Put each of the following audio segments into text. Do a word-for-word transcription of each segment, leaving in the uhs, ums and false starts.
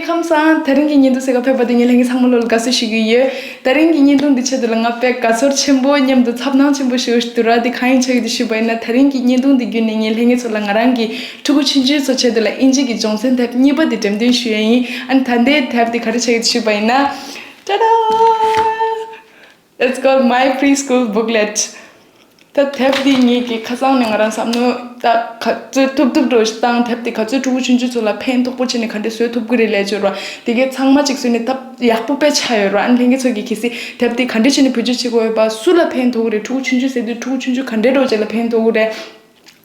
ཁམས་བཟང་། དེ་རིང་གི་བརྙན་ཐུང་གཟིགས་ག་ཕེབས་པ་དེ་ངས་ལྷན་རྒྱས་ཚང་མ་ལོ་ལ་དགའ་བསུ་ཞུ་གི་ཡོད། དེ་རིང་གི་བརྙན་ཐུང་འདི་ཆེད་དུ་ལ་ང་དཔེ་དགའ་ཚོར་ཆེན་པོ་མཉམ་དུ་འཚབ་སྣང་ཆེན་པོ་ཞིག་འདུག་ར། དེ་གང་ཡིན་ཆགས་ཀྱི་འདུག་ཞུས་པ་ཡིན་ན། དེ་རིང་གི་བརྙན་ཐུང་འདི་བརྒྱུད་ནས་ངས་ལྷན་རྒྱས་ཚོ་ལ་ང་རང་གི་ཕྲུ་གུ་ཆུང་ཆུང་ཚོ་ཆེད་དུ་ལ་དབྱིན་ཇི་གི་སྦྱོང་ཚན་དེབ་གཉིས་པ་འདི་འགྲེམས་སྟོན་ཞུ་ཡ་ཡིན། ཨ་ནི་ད་ལྟའི་དེབ་འདི་ག་རེ་ཆགས་ཀྱི་འདུག་ཞུས་པ་ཡིན་ན། ཏྲ་ཏྲ། It's called My Preschool Booklet. ད་དེབ་འདི་ངེད་ཀྱིས་ཁ་སང་ནས་ང་རང་བསམ་མནོ་ད་ག་ཚོད་ཐུབ་ཐུབ་འགྲོ་ཞིག་བཏང་། དེབ་འདི་ག་ཚོད་ཕྲུ་གུ་ཆུང་ཆུང་ཚོ་ལ་ཕན་ཐོགས་པོ་བྱས་ནས་ག་འདྲས་བཟོ་ཐུབ་ཀྱི་རེད་ལབ་ཡོད་ར། དེ་གའི་ཚང་མ་ཅིག་བཟོས་ནས་ཐབས་ཡག་པོ་དཔེ་ཆགས་ཡོད་ར། ཨ་ནི་ལྷན་རྒྱས་ཚོ་གིས་གལ་སྲིད་དེབ་འདི་ག་འདྲས་བྱས་ནས་བེད་སྤྱོད་བྱེད་དགོས་ཡོད་པ། སུ་ལ་ཕན་ཐོགས་ཀྱི་རེད། ཕྲུ་གུ་ཆུང་ཆུང་ཟེར་དུས་ཕྲུ་གུ་ཆུང་ཆུང་ག་འདྲས་འགྲོ་བྱས་ལ་ཕན་ཐོགས་ཀྱི་རེད།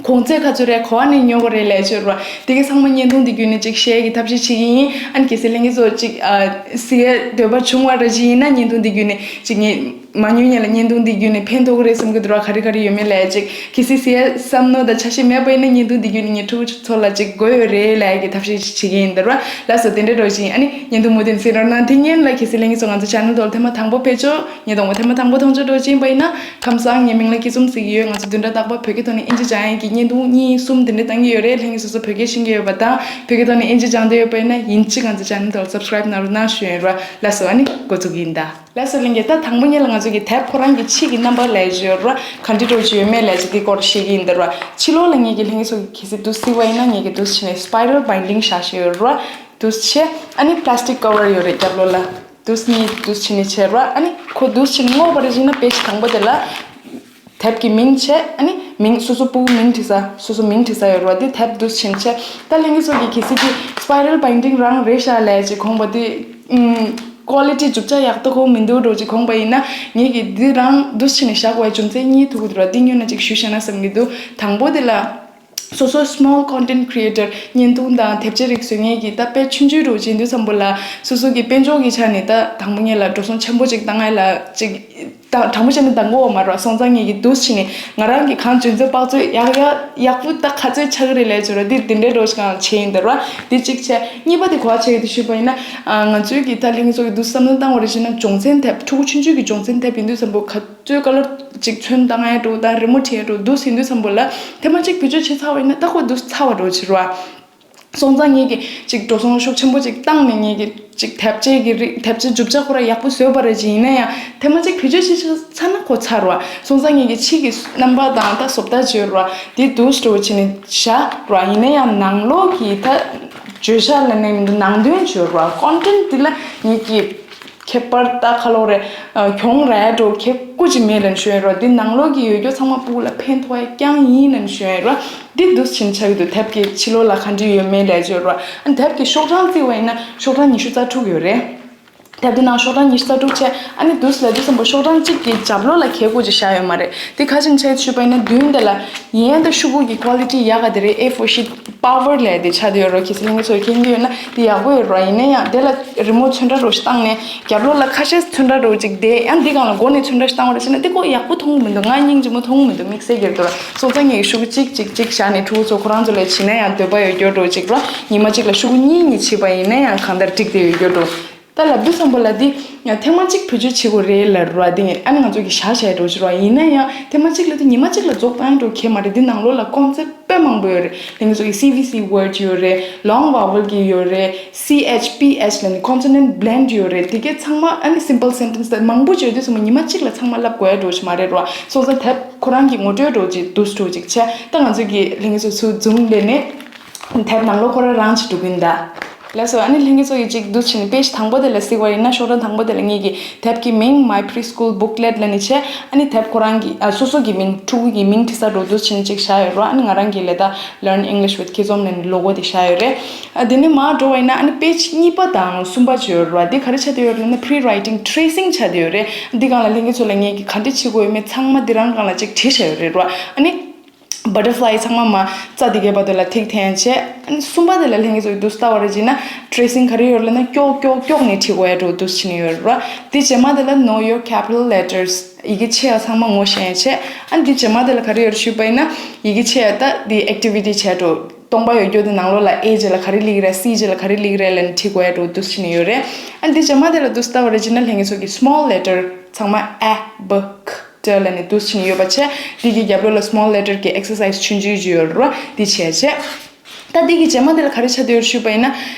གོང་ཚད་ག་ཚོད་རེད། ག་པར་ནས་ཉོ་དགོས་རེད་ལབ་ཡོད་ར། དེ་གའི་ཚང་མ་བརྙན་ཐུང་འདི་བརྒྱུད་ནས་ཅིག་ཤེར་གྱི་ཐབས་ཤེས་བྱེད་ཀྱི་ཡིན། ཨ་ནི་གལ་སྲིད་ལྷན་རྒྱས་ཚོ་ཅིག་ཨ་གཟིགས་ཡའི་འདོད་པ་བྱུང་བ་ར་ཅིག་ཡིན་ན། བརྙན་ཐུང་འདི་བརྒྱུད་ནས་ཅིག་ངས་མ་ཉོས་ཉེ་ལ་བརྙན་ཐུང་འདི་བརྒྱུད་ནས་ཕན་ཐོགས་ཀྱི་རེད་བསམ་གྱི་འདུག་ར། ག་རེ་ག་རེ་ཡོད་མེད་ལབ་ཡ་ཅིག་གལ་སྲིད་གཟིགས་ཡའི་བསམ་མནོ་དང་འཆར་གཞི་མེད་པ་ཡིན་ན། བརྙན་ཐུང་འདི་བརྒྱུད་ནས་ངས་ཕྲུ་གུ་ཚོ་ལ་ཅིག་དགོས་ཡོད་རེད་ལབ་ཡ་གི་ཐབས་ཤེས་བྱེད་ཀྱི་ཡིན་འདུག་ར། ལགས་སོ། དེ་འདྲ་འགྲོ་བཞིན། ཨ་ནི་བརྙན་ཐུང་མུ་མཐུད་གཟིགས་རོགས་གནང་། དེ་སྔོན་ལ་གལ་སྲིད་ལྷན་རྒྱས་ཚོ་ང་ཚོ་ཆེ་ནལ་ཐོག་ལ་ཐེངས་མ་དང་པོ་ཕེབས་ཆོག་ངས་དང་པོ་ཐེངས་མ་དང་པོ་མཐོང་ཆོག་འགྲོ་ཅིག་ཡིན་པ་ཡིན་ན། ཁམས་བཟང་། ངའི་མིང་ལ་སྐྱིད་འཛོམས་ཟེར་གྱི་ཡོད། ང་ཚོ་བདུན་ཕྲག་རྟག་པར་བོད་སྐད་ཐོག་ནས་དབྱིན་ཇི་སྦྱང་ཡག་གི་བརྙན་ཐུང་གཉིས་གསུམ་དེ་འདྲ་བཏང་གི་ཡོད་རེད། ལྷན་རྒྱས་སོ་སོ་བོད་སྐད་ཤེས་ཀྱི་ཡོད་པ་དང་བོད་སྐད་ཐོག་ནས་དབྱིན་ཇི་སྦྱང་འདོད་ཡོད་པ་ཡིན་ན། ཡིན་གཅིག་ང་ཚོ་ཆེ་ནལ་དེ་ལ་སབ་སི་ཀ་རེབ་གནང་རོགས་གནང་ཞུ་ཡིན་ར། ལགས་སོ། ཨ་ནི་འགོ་འཛུགས་ཡིན་ད། ལགས་སོ། ལྷན་རྒྱས། ད་དང་པོ་ཉིད་ལ་ང་ཚོ་གི་དེབ་ཁོ་རང་གི་ཕྱི་གི་རྣམ་པ་ལབ་ཡ་ཅིག་ཡོད་ར། ག་འདྲ་འདྲ་བོ་ཅིག་ཡོད་མེད་ལབ་ཡ་ཅིག་དེ་སྐོར་བཤད་ཀྱི་ཡིན་ད་ར། ཕྱི་ལོགས་ལ་ངེད་ཀྱི་ལྷན་རྒྱས་ཚོ་གི་གལ་སྲིད་འདུག་སེ་གཟིགས་པ་ཡིན་ན། ངེད་ཀྱི་འདུག་སེ་བྱས་ནས་སི་པའི་རལ་བའིན་ཌིང་བཞག་བཞག་ཡོད་ར། འདུག་སེ་བྱས། ཨ་ནི་པ་ལ་སི་ཊིག་ཀ་བར་ཡོད་རེད་རྒྱབ་ལོགས་ལ། འདུག་སེ་གཉིས་འདུག་སེ་བྱས་ནས་བྱས་ར། ཨ་ནི་ཁོ་འདུག་སེ་བྱས་ནས་སྔོག་པ་རེད་བྱས་ན་པེ་ཇི་དང་པོ་དེ་ལ་དེབ་ཀྱི་མིང་བྱས། ཨ་ནི་མིང་སོ་སོ་ཕྲུ་གུ་མིང་བྲིས་ས། སོ་སོ་མིང་བྲིས་ས་ཡོད་ར། དེ་དེབ་འདུག་སེ་བྱས་ནས་བྱས། ད་ལྷན་རྒྱས་ཚོ་གི་གལ་སྲིད་དེ་སི་པའི་རལ་བའིན་ཌིང་རང་རེད་ཤག་ལབ་ཡ་ཅིག་དགོངས་པ་དེ། ཨུམ། ཀོ་ལི་ཊི་རྒྱུ་ཆ་ཡག་ཏུ་གོ་མི་འདུག་འགྲོ་ཅིག་དགོངས་པ་ཡིན་ན། ངེད་ཀྱིས་འདི་རང་འདུག་སེ་བྱས་ནས་བཞག་དགོས་པའི་རྒྱུ་མཚན་གཉིས་ཐུག་གི་འདུག་ར། འདི་སྔོན་ལ་ཅིག་ཞུས་བཞག་ན་བསམ་གྱི་འདུག་དང་པོ་དེ་ལ། སོ་སོ་སི་མོལ་ཀོན་ཊེན་ཊི་ཀི་རི་ཨེ་ཊར། བརྙན་ཐུང་དང་དེབ་ཆ་རིགས་བཟོ་མཁན་གྱི་ད་དཔེ་ཆུང་ཆུང་འདྲ་བོ་ཅིག་ཡིན་དུས་ཙམ་པོ་ལ། སོ་སོ་གི་དཔལ་འབྱོར་གྱི་ཆ་ནས་ད་དང་པོ་ཉིད་ལ་འགྲོ་སོང་ཆེན་པོ་ཅིག་བཏང་ཡ་ལ་ཅིག་ད་དྲང་པོ་བཤད་ན་འདང་གི་ཡོད་མ་རེད། སོང་ཙང་ངེད་ཀྱིས་འདུག་སེ་བྱས་ནས་ང་རང་གིས་གང་འཇོན་ཚོད་དཔག་ཚོད་ཡག་ཡག་ཡག་པོ་ད་ག་ཚོད་ཆགས་ཀྱི་རེད་ལབ་ཡ་ཅིག་ཡོད་ར། འདི་འདི་འདྲའི་འདྲ་བོ་ཅིག་གང་བྱས་ཡིན་ད་ར། འདི་གཅིག་བྱས། གཉིས་པ་དེ་ག་པར་བྱས་ཡོད་དེ་ཞུས་པ་ཡིན་ན། ཨ། ང་ཚོའི་གི་ད་ལྷན་རྒྱས་ཚོ་གི་འདུག་བསམ་བློ་བཏང་བ་རེད་བྱས་ན། སྦྱོང་ཚན་དེབ། ཕྲུ་གུ་ཆུང་ཆུང་གི་སྦྱོང་ཚན་དེབ་ཡིན་དུས་ཙམ་པོ་ག་ཚོད་ཀ་ལར་ཅིག་ཚོན་བཏང་ཡ་འདྲ་བོ་དང་རི་མོ་བྲིས་ཡ་འདྲ་བོ་འདུག་སེ་ཡིན་དུས་ཙམ་པོ་ལ། ཐེངས་མ་གཅིག་བེད་སྤྱོད་བྱས་ཚར་བ་ཡིན་ན་ད་ཁོ་འདུག་སེ་ཚར་བ་འདྲ་བོ་ཅིག་རེད་བ། སོང་ཙང་ངེད་ཀྱིས་ཅིག་འགྲོ་སོང་ཤུགས་ཆེན་པོ་ཅིག་བཏང་ནས། ངེད་ཀྱིས་ཅིག་དེབ་ཆའི་གི་རིགས། དེབ་ཆའི་རྒྱུ་ཆ་ཁོ་རང་ཡག་པོ་བཟོས་པ་རེད་བྱས། ཡིན་ན་ཡང་ཐེངས་མ་གཅིག་བེད་སྤྱོད་བྱས་ཚར་ན་ཁོ་ཚར་བ། སོང་ཙང་ངེད་ཀྱིས་ཕྱི་གི་རྣམ་པ་དང་ད་བཟོ་ལྟ་བྱས་ར། དེ་འདུག་སེ་འདྲ་བོ་བྱས་ནས་བཞག་ར། ཡིན་ན་ཡང་ནང་ལོགས་ཀྱི་ད་བརྗོད་བྱ་ལབ་ན་མི་འདུག་ནང་དོན་བརྗོད་ར། ཀོན་ཊེན་ཊི་དེ་ལ་ངེད་ཀྱིས་ཁྱད་པར་ད་ཁ་ལོ་རེ་གྱོང་རག་འགྲོ་ཁྱད་ཀུ་ཅི་མེད་ལབ་ཞུ་ཡ་ར། འདི་ནང་ལོགས་ཀྱི་ཡོད་རྒྱུ་ཚང་མ་ཕྲུ་གུ་ལ་ཕན་ཐོགས་ཡ་རྐྱང་ཡིན་ལབ་ཞུ་ཡ་ར། འདི་འདུག་སེ་བྱས་ནས་ཆགས་ཀྱི་འདུག་དེབ་ཀྱི་ཕྱི་ལོགས་ལ་ག་འདྲ་ཡོད་མེད་ལབ་ཡ་ཅིག་ཡོད་ར། ཨ། དེབ་ཀྱི་ཤོག་གྲངས་བརྩིས་པ་ཡིན་ན་ཤོག་གྲངས་ཉི་ཤུ་རྩ་དྲུག་ཡོད་རེད། དེབ་འདི་ནང་ཤོག་གྲངས་ཉི་ཤུ་རྩ་དྲུག་བྱས། ཨ་ནི་འདུག་སེ་ལབ་དུས་ཙམ་པོ་ཤོག་གྲངས་གཅིག་གི་རྒྱབ་ལོགས་ལ་གྱོང་གུན་ཅིག་བཞག་ཡོད་མ་རེད། དེ་ག་རེ་བྱས་ནས་ཆགས་ཡོད་ཞུས་པ་ཡིན་ན། མདུན་དེ་ལ་ཡིན་ཡང་ད་ཤོག་གུ་གི་ཀོ་ལི་ཊི་ཡག་ག་དེ་རེད། ཨེ་ཕོར་ཤིཊ་པ་ཝར་ལབ་ཡ་དེ་ཆགས་བསྡད་ཡོད་ར། གལ་སྲིད་ལྷན་རྒྱས་ཚོས་མཁྱེན་གྱི་ཡོད་ན་དེ་ཡག་པོ་ཡོད་ར། ཡིན་ན་ཡང་དེ་ལ་རི་མོ་ཚོན་ཁྲ་འདྲ་བོ་ཞིག་བཏང་ནས་རྒྱབ་ལོགས་ལ་ཁ་ཤས་ཚོན་ཁྲ་འདྲ་བོ་ཅིག་བསྡད། ཡང་འདི་སྒང་ལ་སྒོ་ནས་ཚོན་ཁྲ་ཞིག་བཏང་བ་རེད་བྱས་ན་དེ་ཁོ་ཡག་པོ་མཐོང་གི་མི་འདུག་ང་སྙིང་རྗེ་མོ་མཐོང་གི་མི་འདུག་དམིགས་བསལ་གྱི་རེད་འདུག་ར། སོང་ཙང་ངས་ཤོག་གུ་གཅིག་གཅིག་གཅིག་བཞག་ནས་ཕྲུ་གུ་ཚོ་ཁོ་རང་ཚོ་ལ་བྱིན་ན་ཡང་འདོད་པ་ཡོད་རྒྱུ་འདྲ་བོ་ཅིག་ར། ཉི་མ་གཅིག་ལ་ཤོག་གུ་གཉིས་གཉིས་བྱིན་པ་ཡིན་ན་ཡང་གང་ལྟར་འགྲིག་བསྡད་ཡོད་རྒྱུ་འདྲ་བོ། ད་ལབ་དུས་ཙམ་པ་ལ་འདི་ཡང་ཐེངས་མ་གཅིག་བེད་སྤྱོད་བྱེད་དགོས་རེད་ལབ་ར། འདི་ངས་ཨ་ནི་ང་ཚོ་གིས་བཞག་བཞག་འདྲ་བོ་ཅིག་ར། ཡིན་ན་ཡང་ཐེངས་མ་གཅིག་ལབ་དུས་ཉི་མ་གཅིག་ལ་རྫོགས་པ་ཡང་འགྲོ་གི་མ་རེད། འདི་ནང་ལོགས་ལ་ཀོན་སེབ་དཔེ་མང་པོ་ཡོད་རེད། ལྷན་རྒྱས་ཚོ་གི་སི་བི་སི་ཝར་ཌི་ཡོད་རེད། ལོང་བ་ཝལ་གྱི་ཡོད་རེད། སི་ཨེཆ་པི་ཨེཆ་ལབ་ནས་ཀོན་སོ་ནན་ཊི་བྷི་ལེན་ཌི་ཡོད་རེད། དེ་གའི་ཚང་མ། ཨ་ནི་སིམ་པལ་སེན་ཊེན་སི་ད་མང་པོ་བརྗོད་དུས་ཙམ་པ་ཉི་མ་གཅིག་ལ་ཚང་མ་ལབ་དགོས་ཡ་འདྲ་བོ་ཅིག་མ་རེད་ར། སོང་ཙང་དེབ་ཁོ་རང་གི་ངོ་སྤྲོད་འདྲ་བོ་ཅིག་འདུག་སེ་འདྲ་བོ་ཅིག་བྱས། ད་ང་ཚོ་གི་ལྷན་རྒྱས་ཚོ་ཚུར་ཛུམ་ལེན་ནས། དེབ་ནང་ལོགས་ཁོ་རང་རང་ཅིག་འགྲོ་གི་ཡིན་ད། ལགས་སོ། ཨ་ནི་ལྷན་རྒྱས་ཚོ་གིས་ཅིག་འདུག་སེ་བྱས་ནས་པེ་ཇི་དང་པོ་དེ་ལ་གཟིགས་པ་ཡིན་ན། ཤོག་གྲངས་དང་པོ་དེ་ལ་ངེད་ཀྱི་དེབ་ཀྱི་མིང་My Preschool Booklet ལབ་ནས་བྱས། ཨ་ནི་དེབ་ཁོ་རང་གི། ཨ། སོ་སོ་གི་མིང་། ཕྲུ་གུ་གི་མིང་བྲིས་ས་འདྲ་བོ་འདུག་སེ་བྱས་ནས་ཅིག་བཞག་ཡོད་ར། ཨ་ནི་ང་རང་གི་ལས་ད་Learn English with Kids Home ལབ་ནས་ལོ་གོ་དེ་བཞག་ཡོད་རེད། ཨ། དེ་ནས་མར་འགྲོ་བ་ཡིན་ན། ཨ་ནི་པེ་ཇི་གཉིས་པ་དང་གསུམ་པ་ཅིག་ཡོད་ར། འདི་ག་རེ་ཆགས་བསྡད་ཡོད་རེད་ན། Pre-writing tracing ཆགས་བསྡད་ཡོད་རེད། འདི་སྒང་ལ་ལྷན་རྒྱས་ཚོ་ལ་ངེད་ཀྱིས་ག་འདྲས་བྱེད་དགོས་ཡོད་མེད་ཚང་མ་འདི་རང་སྒང་ལ་ཅིག་བྲིས་བཞག་ཡོད་རེད་ར། ཨ་ནི། བ་ཊར་ཕ་ལའི་ཚང་མ་མར་རྩ་དེ་གའི་བར་དུ་ལ་ཐིག་འཐེན་བྱས། ཨ་ནི་གསུམ་པ་དེ་ལ་ལྷན་རྒྱས་ཚོ་གིས་འདུག་སེ་ལྟ་བ་རེད་བྱས་ན། ཊྲེ་སིང་ག་རེ་ཡོད་རེད་ལབ་ན། ཀྱོག་ཀྱོག་ཀྱོག་ནས་བྲིས་དགོས་ཡ་འདྲ་བོ་འདུག་སེ་བྱས་ནས་ཡོད་རེད་ར། དེ་རྗེས་མ་དེ་ལ་Know Your Capital Letters། ཡི་གེ་ཆེ་བ་ཚང་མ་ངོ་ཤེས་ཡ་བྱས། ཨ་ནི་དེ་རྗེས་མ་དེ་ལ་ག་རེ་ཡོད་རེད་ཞུས་པ་ཡིན་ན། ཡི་གེ་ཆེ་བ་ད་དེ་ཨེག་ཊི་བི་ཊི་བྱས་འདྲ་བོ། སྟོང་པ་ཡོད་རྒྱུ་དེ་ནང་ལོགས་ལ་ཨེ་རྗེས་ལ་ག་རེ་སླེབས་ཀྱི་རེད། སི་རྗེས་ལ་ག་རེ་སླེབས་ཀྱི་རེད་ལབ་ནས་བྲིས་དགོས་ཡ་འདྲ་བོ་འདུག་སེ་བྱས་ནས་ཡོད་རེད། ཨ་ནི་དེ་རྗེས་མ་དེ་ལ་འདུག་སེ་ལྟ་བ་རེད་བྱས་ན། ལྷན་རྒྱས་ཚོ་གིས་small letter ཚང་མ། ཨ། བྷ། ཀ། ཏྲ་ལབ་ནས་འདུག་སེ་བྱས་ནས་ཡོད་པ་བྱས། འདི་གི་རྒྱབ་ལོགས་ལ་small letter གི་ཨེག་སར་སའིཛ་ཆུང་ཆུང་ཅིག་ཡོད་རེད་ར། འདི་བྱས་བྱས། ད་འདི་གི་རྗེས་མ་དེ་ལ་ག་རེ་ཆགས་བསྡད་ཡོད་ཞུས་པ་ཡིན་ན།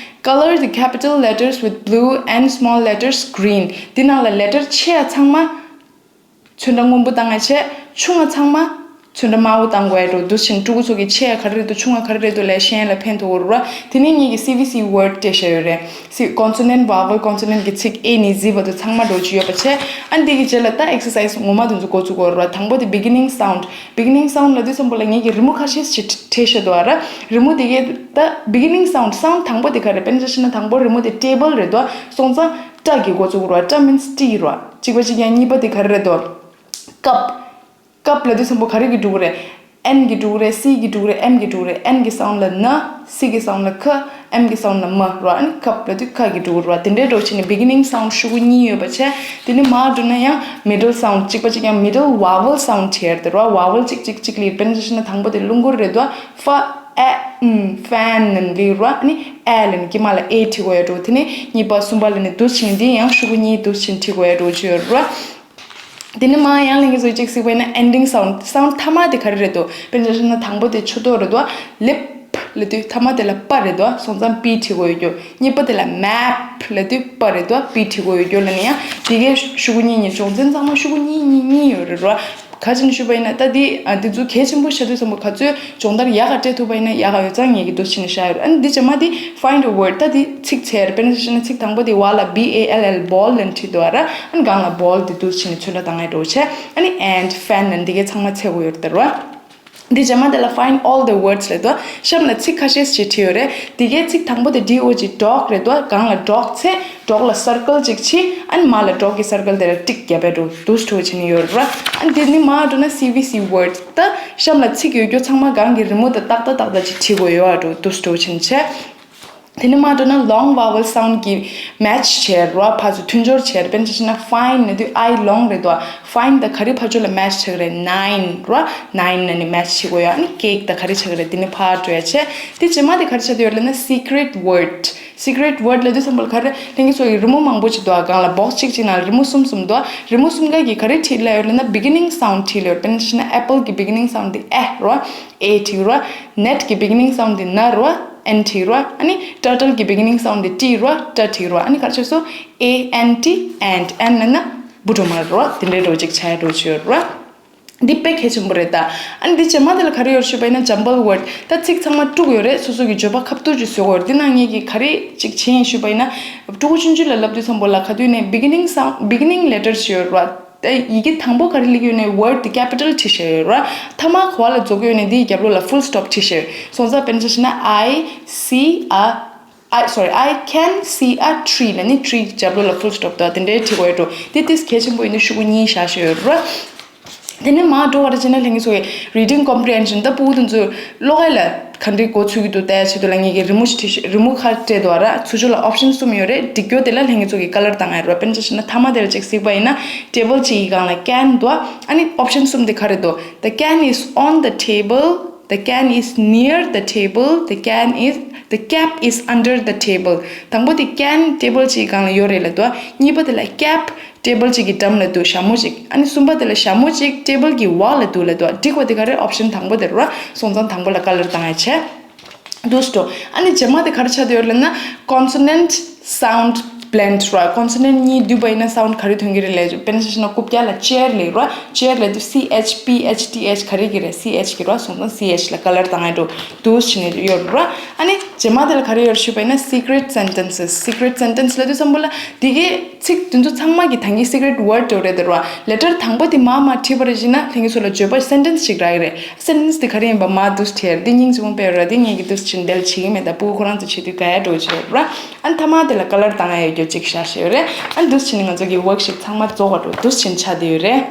Color the capital letters with blue and small letters green. འདི་ནང་ལ་ལེ་ཊར་ཆེ་ཡ་ཚང་མ་ཚོན་ཁྲ་སྔོན་པོ་བཏང་ཡ་བྱས། ཆུང་ང་ཚང་མ་ཚོན་ཁྲ་དམར་པོ་བཏང་དགོས་ཡ་འགྲོ། འདུག་སེ་བྱས་ནས་ཕྲུ་གུ་ཚོ་གིས་ཆེ་ཡ་ག་རེ་རེད་འདུག་ཆུང་ང་ག་རེ་རེད་འདུག་ལབ་ཤེས་ཡ་ལ་ཕན་ཐོགས་ཡོད་རེད་བ། དེ་ནས་ངེད་ཀྱིས་C B C word སྤྲད་བཞག་ཡོད་རེད། སི་consonant vowel consonant གི་ཚིག་A ནས་Z བར་དུ་ཚང་མ་འགྲོ་གི་ཡོད་པ་བྱས། ཨ་ནི་འདི་གི་རྗེས་ལ་ད་exercise ངོ་མ་དེ་ཚོ་འགོ་བཙུགས་དགོས་རེད་བ། དང་པོ་དེ་beginning sound། Beginning sound ལབ་དུས་ཙམ་པ་ལ་ངེད་ཀྱིས་རི་མོ་ཁ་ཤས་ཤིག་བྲིས་བཞག་འདུག་ཨ་ར། རི་མོ་དེ་གའི་ད་beginning sound sound དང་པོ་དེ་ག་རེ། དཔེར་ན་ཆ་བཞག་ན་དང་པོ་རི་མོ་དེ་table རེད་འདུག་སོང་ཙང་ཏྲ་གིས་འགོ་བཙུགས་རེད་བ། ཏྲ་means ཏྲི་རེད་བ། གཅིག་པ་གཅིག་རྐྱང་། གཉིས་པ་དེ་ག་རེ་རེད་འདུག cup། cup ལབ་དུས་ཙམ་པ་ག་རེ་གིས་འགྲོ་གི་རེད། N གིས་འགྲོ་གི་རེད། C གིས་འགྲོ་གི་རེད། M གིས་འགྲོ་གི་རེད། N གི་sound ལ་ན། C གི་sound ལ་ཁ། M གི་sound ལ་མ་རེད་བ། ཨ་ནི་cup ལབ་དུས་ཁ་གིས་འགྲོ་གི་རེད་བ། དེ་འདྲའི་འགྲོ་བྱས་ནས་beginning sound ཤོག་གུ་གཉིས་ཡོད་པ་བྱས། དེ་ནས་མར་འགྲོ་ན་ཡང་middle sound གཅིག་པ་གཅིག་རྐྱང་middle vowel sound བྱས་རེད་བ། vowel གཅིག་གཅིག་གཅིག་ལ་དཔེར་ན་ཆ་བཞག་ན་དང་པོ་དེ་རླུང་འཁོར་རེད་བ། ཧྥ། ཨེ། ཨུམ། ཧྥན་ལབ་ནས་ལབ་རེད་བ། ཨ་ནི་ཨེ་ལབ་ནས་དཀྱིལ་མ་ལ་ཨེ་བྲིས་དགོས་ཡ་འགྲོ། དེ་ནས་གཉིས་པ་གསུམ་པ་ལབ་ནས་འདུག་སེ་བྱས་ནས་འདི་ཡང་ཤོག་གུ་གཉིས་འདུག་སེ་བྱས་ནས་བྲིས་དགོས་ཡ་འགྲོ་བྱས་ཡོད་རེད་བ། དེ་ནས་མར་ཡང་ལྷན་རྒྱས་ཚོས་གཅིག་གཟིགས་པ་ཡིན་ན་ending sound sound མཐའ་མ་དེ་ག་རེ་རེད་འདུག་དཔེར་ན་ཆ་བཞག་ན་དང་པོ་དེ་ཆུ་ཏོག་རེད་འདུག lip ལབ་དུས་མཐའ་མ་དེ་ལ་པ་རེད་འདུག་སོང་ཙང་པི་བྲིས་དགོས་ཡོད་རྒྱུ། གཉིས་པ་དེ་ལ་map ལབ་དུས་པ་རེད་འདུག་པི་བྲིས་དགོས་ཡོད་རྒྱུ་ལབ་ནས། ཡང་དེ་གའི་ཤོག་གུ་གཉིས་གཉིས། སྦྱོང་ཚན་ཚང་མ་ཤོག་གུ་གཉིས་གཉིས་གཉིས་ཡོད་རེད་རོ། ག་ཅིག་ཞུས་པ་ཡིན་ན་ད་འདི་ཨ་འདི་ཚོ་གལ་ཆེན་པོ་ཆགས་དུས་ཙམ་པ་ག་ཚོད་སྦྱོང་བརྡར་ཡག་ག་སྤྲད་ཐུབ་པ་ཡིན་ན་ཡག་ག་ཡོད་ཙང་ངེད་ཀྱིས་འདུག་སེ་བྱས་ནས་བཞག་ཡོད་རེད། ཨ་ནི་འདི་རྗེས་མ་འདི་find a word ད་འདི་ཚིག་འཚོལ་རེད། དཔེར་ན་ཆ་བཞག་ན་ཚིག་དང་པོ་འདི་བ་ལ་B A L L ball ལབ་ནས་བྲིས་འདུག་ཨ་ར། ཨ་ནི་སྒང་ལ་ball འདི་འདུག་སེ་བྱས་ནས་ཚོན་ཁྲ་བཏང་ཡ་འགྲོ་བྱས། ཨ་ནི་and fan ལབ་འདི་གའི་ཚང་མ་འཚོལ་དགོས་ཡོད་རེད་ད་ར། འདི་རྗེས་མ་དེ་ལ་find all the words ལབ་འདུག་གཤམ་ལ་ཚིག་ཁ་ཤས་ཤིག་བྲིས་ཡོད་རེད། འདི་གའི་ཚིག་དང་པོ་དེ་D O G dog རེད་འདུག་སྒང་ལ་dog འཚོལ། dog ལ་circle གཅིག་བྱས། ཨ་ནི་མར་ལ་dog གི་circle དེ་ལ་ཊིག་བརྒྱབ་པ་འགྲོ། འདུག་སེ་བྱས་ནས་ཡོད་རེད། ཨ་ནི་འདི་ནས་མར་འགྲོ་ན་C B C word ད་གཤམ་ལ་ཚིག་ཡོད་རྒྱུ་ཚང་མ་སྒང་གི་རི་མོ་དང་ཏག་ཏག་ཏག་ཏག་ཅིག་བྲིས་དགོས་ཡོད་རེད་འགྲོ། འདུག་སེ་བྱས་ནས་བྱས། དེ་ནས་མར་འགྲོ་ན་long vowel sound གི་match བྱས་རེད་བ། ཕར་ཚུར་མཐུན་སྦྱོར་བྱས་རེད། དཔེར་ན་ཆ་བཞག་ན་fine ལབ་དུས་I long རེད་དོ། fine དང་ག་རེ་ཕར་ཕྱོགས་ལ་match བྱེད་ཀྱི་རེད། nine རེད་བ། nine ལབ་ནས་match བྱེད་དགོས་ཡ། ཨ་ནི་cake དང་ག་རེ་ཆགས་ཀྱི་རེད། དེ་ནས་ཕར་འགྲོ་ཡ་བྱས། དེ་རྗེས་མ་དེ་ག་རེ་ཆགས་བསྡད་ཡོད་ལབ་ན་secret word། secret word ལབ་དུས་ཙམ་པ་ལ་ག་རེ། ལྷན་རྒྱས་ཚོ་ཡི་རི་མོ་མང་པོ་ཅིག་འདུག་ཨ། སྒང་ལ་box གཅིག་གཅིག་ནང་ལ་རི་མོ་གསུམ་གསུམ་འདུག་ཨ། རི་མོ་གསུམ་ཀ་གི་ག་རེ་བྲིས་ལབ་ཡོད་ལབ་ན་beginning sound བྲིས་ལབ་ཡོད། དཔེར་ན་ཆ་བཞག་ན་apple གི་beginning sound དེ་ཨེ་རེད་བ། A བྲིས་རེད། ant གི་beginning sound དེ་ན་རེད་བ། N བྲིས་རེད། ཨ་ནི་turtle གི་beginning sound དེ་T རེད་བ། ཊ་བྲིས་རེད་བ། ཨ་ནི་ག་རེ་ཆགས་སོང་། A N T ant ant ལབ་ན་འབུ་གྲོག་མ་རེད་བ། དེ་འདྲའི་འགྲོ་ཅིག་ཆགས་འགྲོ་ཆོག་རེད་བ། འདི་དཔེ་གལ་ཆེན་པོ་རེད་ད། ཨ་ནི་འདི་རྗེས་མ་དེ་ལ་ག་རེ་ཡོད་ཞུས་པ་ཡིན་ན་jumble word ད་ཚིག་ཚང་མ་དཀྲུགས་ཡོད་རེད། སོ་སོ་གི་བརྗོད་པ་ཁ་བསྡུར་ཅིག་བཟོ་དགོས་རེད། འདི་ནང་ངེད་ཀྱིས་ག་རེ་ཅིག་བྱས་ཡིན་ཞུས་པ་ཡིན་ན། ཕྲུ་གུ་ཆུང་ཆུང་ལ་ལབ་དུས་ཙམ་པོ་ལ་ག་དུས་ནས་beginning sound beginning letter ཞིག་ཡོད་རེད་བ། ད་ཡི་གེ་དང་པོ་ག་རེ་སླེབས་ཡོད་ནས་word དེ་capital བྲིས་བཞག་ཡོད་ར། མཐའ་མ་ག་བ་ལ་རྫོགས་ཡོད་ནས་འདིའི་རྒྱབ་ལོགས་ལ་full stop བྲིས་བཞག་ཡོད། སོང་ཙང་དཔེར་ན་ཆ་བཞག་ན་I see a I sorry I can see a tree ལབ་ནི་tree རྒྱབ་ལོགས་ལ་full stop དང་དེ་འདྲའི་བྲིས་དགོས་ཡོད་འགྲོ། དེ་ཏིས་གལ་ཆེན་པོ་ཡིན་ན་ཤོག་གུ་གཉིས་བཞག་བཞག་ཡོད་ར། དེ་ནས་མར་འགྲོ་བ་རེ་བྱས་ན་ལྷན་རྒྱས་ཚོ་གི་reading comprehension ད་ཕྲུ་གུ་དེ་ཚོས་ཀློག་ཡ་ལ་ག་འདྲའི་འགོ་ཚུགས་ཀྱི་འདུག་ལྟ་ཡ་ཆེད་དུ་ལ་ངེད་ཀྱིས་རི་མོ་ཞིག་བྲིས་རི་མོ་ཁ་སྤྲད་འདུག་ར། ཚུར་ཕྱོགས་ལ་option གསུམ་ཡོད་རེད། འགྲིག་རྒྱུ་དེ་ལ་ལྷན་རྒྱས་ཚོ་གིས་color བཏང་ཡ་རེད། དཔེར་ན་ཆ་བཞག་ན་མཐའ་མ་དེ་ལ་ཅིག་གཟིགས་པ་ཡིན་ན་table གཅིག་གི་སྒང་ལ་can འདུག་ཨ་ནི་option གསུམ་དེ་ག་རེ་འདུག the can is on the table the can is near the table the can is the cap is under the table དང་པོ་དེ་can table གཅིག་གི་སྒང་ལ་ཡོད་རེད་ལབ་འདུག་གཉིས་པ་དེ་ལ་cap table གཅིག་གི་འགྲམ་ལ་འདུག་ཞྭ་མོ་གཅིག་ཨ་ནི་གསུམ་པ་དེ་ལ་ཞྭ་མོ་གཅིག table གི་འོག་ལ་འདུག་ལབ་འདུག་འགྲིག་པ་དེ་ག་རེ་option དང་པོ་དེ་རེད་བ། སོང་ཙང་དང་པོ་ལ་color བཏང་ཡ་བྱས། འདུག་སེ་འགྲོ། ཨ་ནི་རྗེས་མ་དེ་ག་རེ་ཆགས་བསྡད་ཡོད་ལབ་ན་consonant sound blend ར། consonant གཉིས་འདུས་པ་ཡིན་ན་sound ག་རེ་ཐོན་གྱི་རེད་ལབ་ཡ། དཔེར་ན་ཆ་བཞག་ན་རྐུབ་བཀྱག་ལ་chair ལབ་ར། chair ལབ་དུས་C H P H T H ག་རེ་གི་རེད། C H གི་ར། སོང་ཙང་C H ལ་color བཏང་ཡ་འགྲོ། འདུག་སེ་བྱས་ནས་ཡོད་ར། ཨ་ནི་རྗེས་མ་དེ་ལ་ག་རེ་ཡོད་ཞུས་པ་ཡིན་ན་secret sentences secret sentence ལབ་དུས་ཙམ་པ་ལ་འདི་གའི་ཚིག་དེ་ཚོ་ཚང་མ་གི་ད་གིན་secret word འདྲ་བོ་རེད་དེ་ར། letter དང་པོ་དེ་མར་མར་བྲིས་པ་རེད་བྱས་ན་ལྷན་རྒྱས་ཚོ་ལ་བརྗོད་པ་sentence ཞིག་རག་གི་རེད། sentence དེ་ག་རེ་ཡིན་པ་མར་འདུག་སེ་བྲིས། འདི་སྙིང་རྗེ་མོ་དཔེ་ར། འདི་ངེད་ཀྱིས་འདུག་སེ་བྱས་ནས་འདི་ལ་བྱེད་ཀྱི་མེད། ད་ཕྲུ་གུ་ཁོ་རང་ཚོ་བྱེད་དུས་དགའ་ཡ་འདྲ་བོ་བྱེད་ར། ཨ་ནི་མཐའ་མ་དེ་ལ་color བཏང་ཡ་ཡོད་རྒྱུ་གཅིག་བཞག་བཞག་ཡོད་རེད། ཨ་ནི་འདུག་སེ་བྱས་ནས་ང་ཚོ་གི་worksheet ཚང་མ་རྫོགས་པ་འགྲོ། འདུག་སེ་བྱས་ནས་ཆགས་བསྡད་ཡོད་རེད།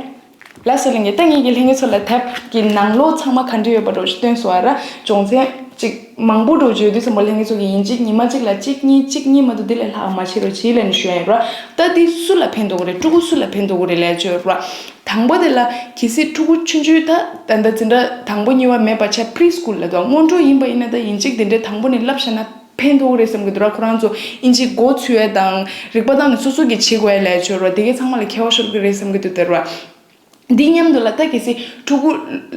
ལགས་སོ་ལྷན་རྒྱས། ད་ངེད་ཀྱིས་ལྷན་རྒྱས་ཚོ་ལ་དེབ་ཀྱི་ནང་ལོགས་ཚང་མ་ག་འདྲ་ཡོད་པ་འདྲ་བོ་ཞིག་སྟོན་སོང་བ་ར། སྦྱོང་ཚན་ཅིག་མང་པོ་འདྲ་བོ་ཅིག་ཡོད་དུས་ཙམ་པ་ལྷན་རྒྱས་ཚོ་གིས་ཡིན་གཅིག་ཉི་མ་གཅིག་ལ་གཅིག་གཉིས་གཅིག་གཉིས་མ་གཏོགས་འདི་ལས་ལྷག་མ་བྱེད་རོགས་བྱེད་ལབ་ནས་ཞུ་ཡ་ཡིན་ར། ད་འདི་སུ་ལ་ཕན་ཐོགས་ཀྱི་རེད། ཕྲུ་གུ་སུ་ལ་ཕན་ཐོགས་ཀྱི་རེད་ལབ་ཡ་ཅིག་ཡོད་ར། དང་པོ་དེ་ལ་གལ་སྲིད་ཕྲུ་གུ་ཆུང་ཆུང་ད་ད་ལྟ་འཛིན་གྲྭ་དང་པོ་གཉིས་པ་མེད་པ་བྱས་pre school ལབ་འདུག་སྔོན་འགྲོ་ཡིན་པ་ཡིན་ན་ད་ཡིན་གཅིག་དེ་འདྲའི་དང་པོ་ནས་བསླབས་བཞག་ན་ཕན་ཐོགས་ཀྱི་རེད་བསམ་གྱི་འདུག་ར། ཁོ་རང་ཚོ་ཨིན་ཇི་མགོ་ཚོས་ཡ་དང་རིག་པ་དང་ནི་སོ་སོ་གིས་བྱེད་དགོས་ཡ་ལབ་ཡ་ཅིག་ཡོད་ར། དེ་གའི་ཚང་མ་ལ་ཁྱད་པར་ཤོར་གྱི་རེད་བསམ་གྱི་འདུག་དེ་ར། འདི་མཉམ་དུ་ལ་ད་གལ་སྲིད་ཕྲུ་གུ་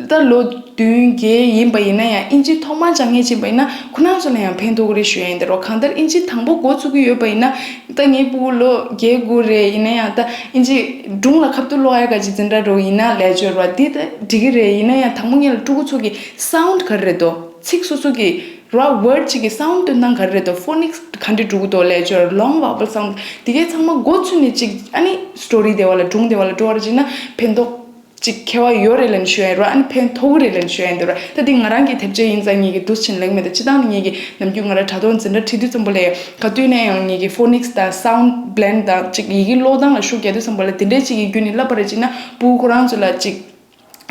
ད་ལོ་བདུན་བརྒྱད་ཡིན་པ་ཡིན་ན་ཡང་ཨིན་ཇི་ཐོག་མར་སྦྱང་མཁན་ཕྱིན་པ་ཡིན་ན་ཁོ་རང་ཚོ་ལ་ཡང་ཕན་ཐོགས་ཀྱི་རེད་ཞུ་ཡ་ཡིན། དེ་རོ་གང་ལྟར་ཨིན་ཇི་དང་པོ་འགོ་ཚུགས་ཀྱི་ཡོད་པ་ཡིན་ན་ད་ངའི་ཕྲུ་གུ་ལོ་བརྒྱད་དགུ་རེད། ཡིན་ན་ཡང་ད་ཨིན་ཇི་སྒྲུང་ལ་ཁ་ཐུག་ཀློག་ཡ་ག་ཅིག་འཛིན་གྲྭ་འགྲོ་ཡིན་ན་ལས་སྦྱོར་བ་འདི་ད་འགྲིག་གི་རེད། ཡིན་ན་ཡང་དང་པོ་ངེད་ལ་ཕྲུ་གུ་ཚོ་གི་སའུན་ཌི་ག་རེ་རེད་དོ། ཚིག་སོ་སོ་གི་ར་ཝར་ཌི་གཅིག་གི་སའུན་ཌི་འདོན་སྟངས་ག་རེ་རེད་དོ། ཕོ་ནིག་སི་ག་འདྲ་འགྲོ་གི་འདུག་ལས་སྦྱོར་ལོང་ཝ་ཝལ་སའུན་ཌི་དེ་གའི་ཚང་མ་འགོ་ཚུགས་ནས་གཅིག་ཨ་ནི་སི་ཊོ་རི་དེ་བ་ལ་སྒྲུང་དེ་བ་ལ་འགྲོ་བ་རེ་བྱས་ན་ཕན་ཐོགས་གཅིག་ཁྱད་པར་ཡོད་རེད་ལབ་ནས་ཞུ་ཡ་ཡིན་ར། ཨ་ནི་ཕན་ཐོགས་ཀྱི་རེད་ལབ་ནས་ཞུ་ཡ་ཡིན་འདུག་ར། ད་འདི་ང་རང་གི་དེབ་ཆ་ཡིན་ཙང་ངེད་ཀྱི་འདུག་ཕྱིན་ལེགས་མེད་ད་སྤྱི་བཏང་ནི་ངེད་ཀྱི་ནམ་རྒྱུན་ང་རང་དྲ་ཐོག་འཛིན་གྲྭ་ཁྲིད་དུས་ཙམ་པ་ལ་ག་དུས་ནས་ཡང་ངེད་ཀྱི་ཕོ་ནིག་སི་དང་སའུན་ཌི་བྷི་ལེན་ཌི་དང་གཅིག་ཡི་གེ་ཀློག་སྟངས་ལ་ཤུགས་རྒྱག་དུས་ཙམ་པ་ལ་དེ་འདྲའི་གཅིག་གི་བརྒྱུད་ནས་བསླབ་པ་རེ་བྱས་ན་ཕྲུ་གུ་ཁོ་རང་ཚོ་ལ་གཅིག་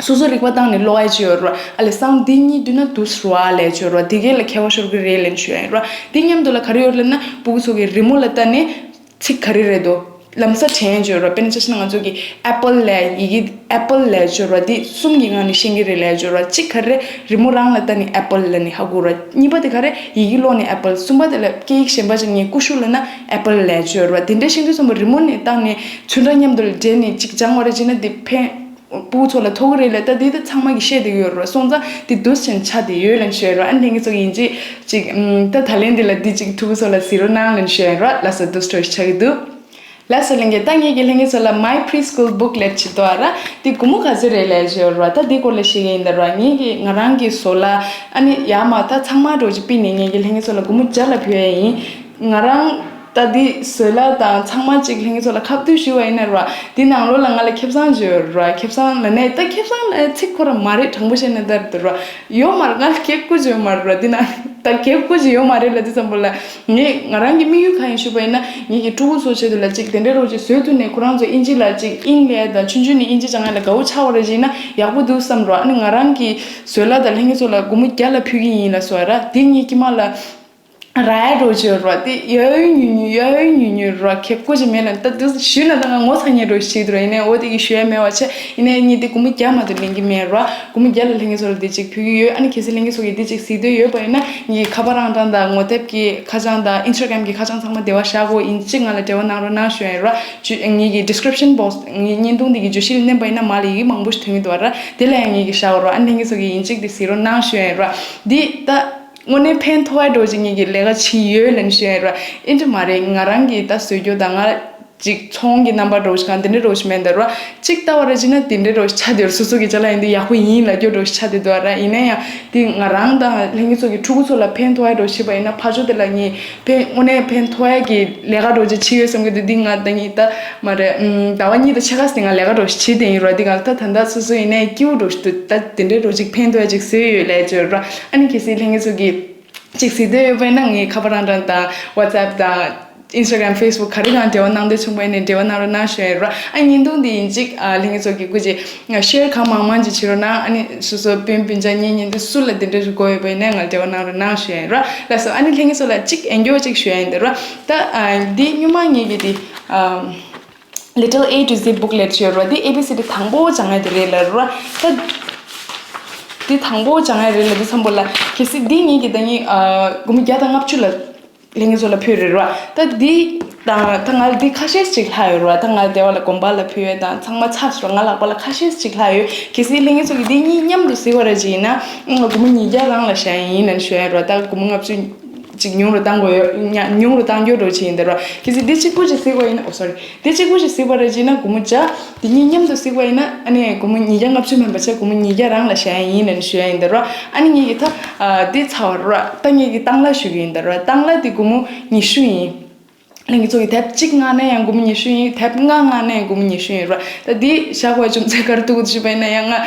སོ་སོ་རིག་པ་བཏང་ནས་ཀློག་ཡ་ཅིག་ཡོད་རེད་བ། ཨ་ལས་སའུན་ཌི་འདི་གཉིས་བསྡུས་ན་འདུག་ཟེར་བ་ལས་ཅིག་ཡོད་རེད་བ། དེ་གས་ལ་ཁྱད་པར་ཤོར་གི་རེད་ལབ་ནས་ཞུ་ཡ་ཡིན་རེད་བ། འདི་མཉམ་དུ་ལ་ག་རེ་ཡོད་ལབ་ན་ཕྲུ་གུ་ཚོ་གི་རི་མོ་ལ་ལྟ་ནས་ཚིག་ག་རེ་རེད་དོ་ལམ་སང་དྲན་ཡ་ཅིག་ཡོད་རེད་བ། དཔེར་ན་ཆ་བཞག་ན་ང་ཚོ་གི་ཨེ་པལ་ལབ་ཡི་གེ་ཨེ་པལ་ལབ་ཅིག་ཡོད་རེད་བ། འདི་གསུམ་གྱི་ངང་ནས་ཤེས་ཀྱི་རེད་ལབ་ཅིག་ཡོད་རེད་བ། གཅིག་ག་རེ་རི་མོ་རང་ལ་ལྟ་ནས་ཨེ་པལ་ལབ་ནས་ཧ་གོ་རེད། གཉིས་པ་དེ་ག་རེ་ཡི་གེ་ཀློག་ནས་ཨེ་པལ། གསུམ་པ་དེ་ལ་སྐད་ཡིག་གཞན་པ་ཅིག་ངས་ཀུ་ཤུ་ལབ་ན་ཨེ་པལ་ལབ་ཅིག་ཡོད་རེད་བ། དེ་འདྲ་ཤེས་དུས་ཙམ་པ་རི་མོ་ནས་བཏང་ནས་ཚོན་ཁྲ་མཉམ་དུ་ལ་འབྲེལ་ནས་ཅིག་སྦྱང་བ་རེ་བྱས་ན་འདི་ཕན། ཕྲུ་གུ་ཚོ་ལ་ཐོགས་ཀྱི་རེད་ལ། ད་འདི་ད་ཚང་མ་གིས་ཤེས་བསྡད་ཀྱི་ཡོད་རེད་བ། སོང་ཙང་འདི་འདུག་སེ་བྱས་ནས་ཆགས་བསྡད་ཡོད་ལབ་ནས་ཞུ་ཡ་རེད་བ། ཨ་ནི་ལྷན་རྒྱས་ཚོ་གིས་ཡིན་གཅིག་ཅིག་ཨམ། ད་ད་ལན་འདི་ལ་འདི་ཅིག་ཕྲུ་གུ་ཚོ་ལ་གཟིགས་རོགས་གནང་ལབ་ནས་ཞུ་ཡ་རེད་བ། ལགས་སོ། འདུག་སེ་ཆགས་ཀྱི་འདུག་ལགས་སོ་ལྷན་རྒྱས། ད་ངེད་ཀྱི་ལྷན་རྒྱས་ཚོ་ལ་My Preschool Booklet ཅིག་འདུག་ཨ་ར། འདི་སྒོར་མོ་ག་ཚོད་རེད་ལབ་ཞུ་ཡ་རེད་བ། ད་འདི་སྐོར་ལ་བཤད་ཀྱི་ཡིན་ད་ར། ངེད་ཀྱི་ང་རང་གི་བཟོ་ལ་ཨ་ནི་ཡར་མར་ད་ཚང་མ་འགྲོ་ཅིག་ཕུལ་ནས་ངེད་ཀྱི་ལྷན་རྒྱས་ཚོ་ལ་སྒོར་མོ་བརྒྱ་ལ་ཕུལ་ཡ་ཡིན། ང་རང་ད་འདི་བཟོ་ལ་དང་ཚང་མ་གཅིག་ལྷན་རྒྱས་ཚོ་ལ་ཁ་བསྡུས་ཞུ་བ་ཡིན་ན་ར། འདི་ནང་ལོགས་ལ་ང་ལ་ཁེ་བཟང་ཅིག་ཡོད་ར། ཁེ་བཟང་ལབ་ནས་ད་ཁེ་བཟང་ལབ་ཚིག་ཁོ་རང་མ་རེད། དྲང་པོ་བཤད་ན་ད་ར་ཡོད་མ་རེད། ང་ལ་ཁེ་བཀོད་ཅིག་ཡོད་མ་རེད་ར། འདི་ན་ད་ཁེ་བཀོད་ཅིག་ཡོད་མ་རེད་ལབ་དུས་ཙམ་པ་ལ་ངས་ང་རང་གི་དམིགས་ཡུལ་གང་ཡིན་ཞུས་པ་ཡིན་ན་ངེད་ཀྱི་ཕྲུ་གུ་ཚོ་ཆེད་དུ་ལ་གཅིག་དེ་འདྲའི་རོགས་ཅིག་བཟོས་ཐུབ་ནས་ཁོ་རང་ཚོ་དབྱིན་ཇི་ལ་གཅིག་དབྱིངས་སླེབས་དང་ཆུང་ཆུང་ནས་དབྱིན་ཇི་སྦྱང་ཡ་ལ་དགའ་བོ་ཆགས་པ་རེད་ཅེ་ན་ཡག་པོ་འདུག་བསམ་ར། ཨ་ནི་ང་རང་གི་བཟོ་ལ་དང་ལྷན་རྒྱས་ཚོ་ལ་སྒོར་མོ་བརྒྱ་ལ་ཕུལ་གྱི་ཡིན་ལབ་སོང་ར། འདི་ངའི་དཀྱིལ་མ་ལ། ར་ཡ་འགྲོ་བྱེད་ར་དེ་ཡ་ཡོ་ཉུ་ཉུ་ཡ་ཡོ་ཉུ་ཉུ་ར་ཁེ་བཀོད་ཅིག་མེད་ལ། ད་དུ་ཞུས་ན་ད་ང་ངོ་ཚ་ཉེ་འགྲོ་ཞིག་འདུག་ར། ཡིན་ནའི་འོ་དེ་གི་ཞུ་ཡ་མེད་བ་ཆེ། ཡིན་ནའི་ངས་དེ་སྒོར་མོ་བརྒྱ་མ་གཏོགས་ལེན་གི་མེད་ར། སྒོར་མོ་བརྒྱ་ལ་ལྷན་རྒྱས་ཚོ་ལ་དེ་ཅིག་ཕུལ་གི་ཡོད། ཨ་ནི་གལ་སྲིད་ལྷན་རྒྱས་ཚོ་གིས་དེ་ཅིག་གཟིགས་འདོད་ཡོད་པ་ཡིན་ན་ངའི་ཁ་པར་ཨང་གྲངས་དང་ངོ་དེབ་ཀྱི་ཁ་བྱང་དང་ཨིན་སི་ཊ་གྷ་རམ་གྱི་ཁ་བྱང་ཚང་མ་དེ་བ་བཞག་གོ་ཡིན་གཅིག་ང་ལ་འབྲེལ་བ་གནང་རོགས་གནང་ཞུ་ཡ་ཡིན་ར། ཅུ་ངེད་ཀྱི་ཌི་སི་ཀི་རིབ་ཤན་བོག་སི་ངའི་བརྙན་ཐུང་འདི་གི་བརྗོད་གཞི་ལ་མནན་པ་ཡིན་ན་མར་ལ་ཡི་གེ་མང་པོ་ཞིག་ཐོན་གྱི་འདུག་ར། དེ་ལ་ཡང་ངེད་ཀྱིས་བཞག་རོགས། ཨ་ནི་ལྷན་རྒྱས་ཚོ་གིས་ཡིན་གཅིག་དེ་གཟིགས་རོགས་གནང་ཞུ་ཡ་ཡིན་ར། འདི་ད་དངོས་གནས་ཕན་ཐོགས་ཡ་འགྲོ་ཅིག་ངེད་ཀྱི་ལས་ཀ་བྱེད་ཡོད་ལབ་ནས་ཞུ་ཡ་ཡིན་ར། ཨེ་འདྲ་མ་རེད། ང་རང་གིས་ད་བཟོས་རྒྱུ་དང་ང་ཅིག་ཚོང་གི་རྣམ་པ་འགྲོ་ཞིག་གང་དེ་འདྲ་འགྲོ་ཞིག་མེད་འདུག་ར། གཅིག་ལྟ་བ་ར་བྱས་ན་དེ་འདྲ་འགྲོ་ཞིག་ཆགས་བསྡད་ར། སོ་སོ་གི་ཅ་ལག་ཡིན་དུས་ཡག་པོ་ཡིན་ལབ་རྒྱུ་འགྲོ་ཞིག་ཆགས་བསྡད་འདུག་ར། ཡིན་ན་ཡང་དེ་ང་རང་དང་ལྷན་རྒྱས་ཚོ་གི་ཕྲུ་གུ་ཚོ་ལ་ཕན་ཐོགས་ཡ་འགྲོ་ཞིག་བྱེད་པ་ཡིན་ན་ཕར་ཕྱོགས་དེ་ལ་ངས་ཕན་དངོས་གནས་ཕན་ཐོགས་ཡ་གི་ལས་ཀ་འགྲོ་ཅིག་བྱེད་ཡོད་བསམ་གི་འདུག་འདི་ང་ད་ངས་ད་མ་རེད། ཨམ། ཟླ་བ་གཉིས་དང་ཕྱེད་ཀ་ཙམ་ང་ལས་ཀ་འགྲོ་ཞིག་བྱེད་བསྡད་ཡིན་ར། འདི་ག་ད་ད་ལྟ་སོ་སོ་ཡིན་ནའི་སྐྱིད་པོ་འགྲོ་ཞིག་འདུག་ད་དེ་འདྲའི་འགྲོ་ཅིག་ཕན་ཐོགས་ཡ་ཅིག་བཟོས་ཡོད་ལབ་བརྗོད་ར། ཨ་ནི་གལ་སྲིད་ལྷན་རྒྱས་ཚོ་གིས་ཅིག་གཟིགས་འདོད་ཡོད་པ་ཡིན་ན་ངའི་ཁ་པར་ཨང་གྲངས་དང་ཝ་ཊི་སི་ཨེབ་དང་ཨིན་སི་ཊ་གྷ་རམ་ཕེ་སི་བུག་ག་རེ་གང་འབྲེལ་བ་གནང་འདོད་བྱུང་པ་ཡིན་ནའི་འབྲེལ་བ་གནང་རོགས་གནང་ཞུ་ཡ་ཡིན་ར། ཨ་བརྙན་ཐུང་འདི་ཡིན་གཅིག་ཨ་ལྷན་རྒྱས་ཚོ་གིས་སྐུ་མཁྱེན་ཤེར་གང་མང་མང་ཅིག་བྱེད་རོགས་གནང་། ཨ་ནི་སོ་སོ་སྤུན་སྤུན་ཆ་གཉེན་ཉེ་འདི་སུ་ལ་དེ་འདྲ་ཞིག་དགོས་ཡོད་པ་ཡིན་ན་ང་ལ་འབྲེལ་བ་གནང་རོགས་གནང་ཞུ་ཡ་ཡིན་ར། ལགས་སོ། ཨ་ནི་ལྷན་རྒྱས་ཚོ་ལ་གཅིག་ཨེ་འགྱོ་གཅིག་ཞུ་ཡ་ཡིན་འདི་ར། ད་ཨ་འདི་སྔོན་མ་ངེད་ཀྱི་འདི་ཨ་Little A to Z Booklet ཞུ་ཡ་ར། འདི་ཨེ་བི་སི་ཌི་དང་པོ་སྦྱང་ཡ་དེ་རེད་ལབ་ར། ད་འདི་དང་པོ་སྦྱང་ཡ་རེད་ལབ་དུས་ཙམ་པ་ལ་གལ་སྲིད་འདི་ངེད་ཀྱི་ད་ངེད་ཨ་སྒོར་མོ་བརྒྱ་དང་ལྔ་བཅུ་ལ་ལྷན་རྒྱས་ཚོ་ལ་ཕུལ་རེད་ར། ད་འདི་དང་ད་ང་འདི་ཁ་ཤས་ཅིག་ལྷག་ཡོད་ར། ད་ང་སྡེ་བ་ལ་དགོན་པ་ལ་ཕུལ་ཡ་དང་ཚང་མ་ཚར་སོང་ར། ང་ལག་པ་ལ་ཁ་ཤས་ཅིག་ལྷག་ཡོད། གལ་སྲིད་ལྷན་རྒྱས་ཚོ་གིས་འདི་གཉིས་མཉམ་དུ་གཟིགས་པ་ར་ཅིག་ཡིན་ན་ཨང་སྒོར་མོ་ཉིས་བརྒྱ་རང་ལ་བཞག་ཡ་ཡིན་ལབ་ཞུ་ཡ་ར། ད་སྒོར་མོ་ལྔ་བཅུ་ཅིག་ཉུང་རུ་བཏང་དགོས་ཡོད། ཉ་ཉུང་རུ་བཏང་རྒྱུ་འགྲོ་ཅིག་ཡིན་འདི་ར། གལ་སྲིད་འདི་གཅིག་པུ་ཅིག་གཟིགས་པ་ཡིན་ན། ཨོ་སོ་རི། འདི་གཅིག་པུ་ཅིག་གཟིགས་པ་ར་ཅིག་ཡིན་ན་སྒོར་མོ་བརྒྱ། འདི་གཉིས་མཉམ་དུ་གཟིགས་པ་ཡིན་ན་ཨ་ནི་སྒོར་མོ་ཉིས་བརྒྱ་ལྔ་བཅུ་མིན་པ་བྱས་སྒོར་མོ་ཉིས་བརྒྱ་རང་ལ་བཞག་ཡ་ཡིན་ལབ་ཞུ་ཡ་ཡིན་འདི་ར། ཨ་ནི་ངེད་ཀྱི་ད་ཨ་འདི་ཚར་བ་ར། ད་ངེད་ཀྱི་བཏང་གླ་ཞུ་གི་ཡིན་འདི་ར། བཏང་གླ་འདི་སྒོར་མོ་ཉི་ཤུ་ཡིན། ལྷན་རྒྱས་ཚོ་གིས་དེབ་གཅིག་མངགས་ན་ཡང་སྒོར་མོ་ཉི་ཤུ་ཡིན། དེབ་ལྔ་མངགས་ན་ཡང་སྒོར་མོ་ཉི་ཤུ་ཡིན་ར། ད་འདི་བཞག་དགོས་རྒྱུ་མཚན་ག་རེ་འདུག་ཞུས་པ་ཡིན་ན་ཡང་ང་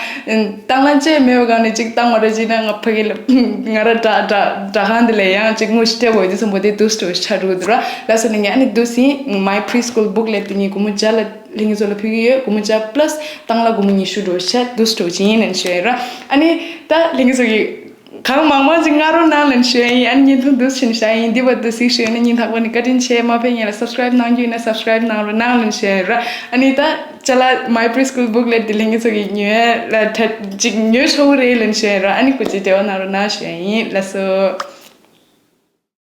བཏང་གླ་བཅས་མེད་པའི་སྒང་ནས་གཅིག་བཏང་བ་ར་ཅིག་ན་ང་ཕ་གི་ལ་ང་ར་དྲ་དྲ་དྲ་ཁང་འདི་ལ་ཡང་གཅིག་དངུལ་ཞིག་སྤྲད་དགོས་ཡོད་དུས་ཙམ་པ་དེ་འདུག་སེ་ཆགས་འགྲོ་གི་འདུག་ར། ལགས་སོ་ལྷན་རྒྱས། ཨ་ནི་འདུག་སེ་My Preschool Booklet དེ་ངས་སྒོར་མོ་བརྒྱ་ལ་ལྷན་རྒྱས་ཚོ་ལ་ཕུལ་གི་ཡོད། སྒོར་མོ་བརྒྱ་པ་ལ་སི་བཏང་གླ་སྒོར་མོ་ཉི་ཤུ་འགྲོ་ཆ་འདུག་སེ་བྱས་ཡིན་ལབ་ཞུ་ཡ་ཡིན་ར། ཨ་ནི་ད་ལྷན་རྒྱས་ཚོ་གིས་གང་མང་མང་ཅིག་མངགས་རོགས་གནང་ལབ་ཞུ་ཡ་ཡིན། ཨ་ནི་བརྙན་ཐུང་འདུག་སེ་བྱས་ནས་བཞག་ཡིན། འདི་བར་དུ་གཟིགས་ཞུ་ཡ་ཡིན་ན་སྙིང་ཐག་པ་ནས་བཀའ་དྲིན་ཆེ། མ་ཕེབས་ངེད་ལ་སབ་སི་ཀ་རེབ་གནང་རྒྱུ་ཡིན་ན་སབ་སི་ཀ་རེབ་གནང་རོགས་གནང་ལབ་ཞུ་ཡ་ཡིན་ར། ཨ་ནི་ད་ཅ་ལག་My Preschool Booklet དེ་ལྷན་རྒྱས་ཚོ་གིས་ཉོ་ཡ་ལ་ད་ཅིག་ཉོ་ཆོག་གི་རེད་ལབ་ཞུ་ཡ་ཡིན་ར། ཨ་ནི་སྐུ་མཁྱེན་འབྲེལ་བ་གནང་རོགས་གནང་ཞུ་ཡ་ཡིན། ལགས་སོ།